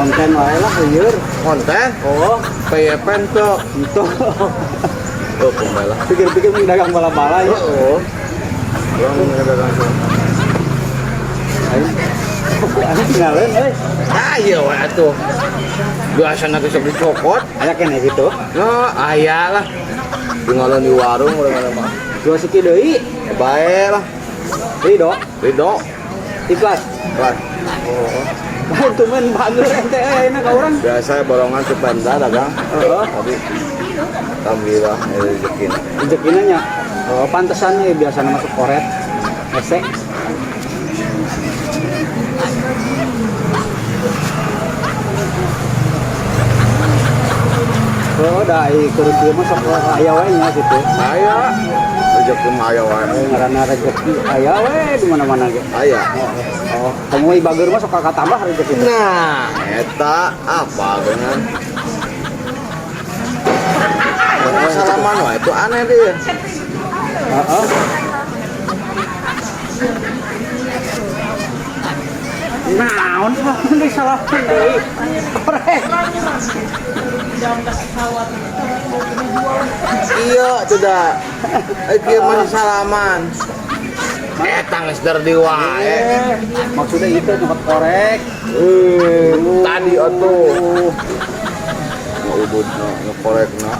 Konten wae lah lieur. Konten? Oh, PYP tuh. Itu. Oh, kumaha lah. Pikir-pikir mau dagang bala-bala ya. Oh. Urang dagang. Ayo. Ayo tinggalin euy. Ah, iya we atuh. Biasana geus dicokot. Aya keneh gitu. Nah, aya lah. Tinggalan di warung urang mah. Dua siki deui. Bae lah. Ridho, Ridho. Ikhlas. Lah, Oh. Lain tumen bager ente euy ayeuna ka urang. biasa borongan ke Pemda dagang. Heeh. Tapi alhamdulillah rezeki. Rezekina nya. Oh, pantesan ya biasanya masuk koret. Hese. Oh, da ai keur kieu mah sok aya we nya gitu. Aya. Rezeki mah aya wae. Oh, ngaranna rezeki aya we di mana-mana ge. Aya. Oh, kamu bager mah sok kakak tambah rezeki teh. Nah, eta apa dengan salaman wae itu aneh dia. Heeh. Naon deui salaman deui. Korek. Iya, tidak. Eh, kieu masih salaman. Eta geus di wae. Eh, maksudnya itu nyokot korek. Eh, tadi atuh. Udud na ngekorekna.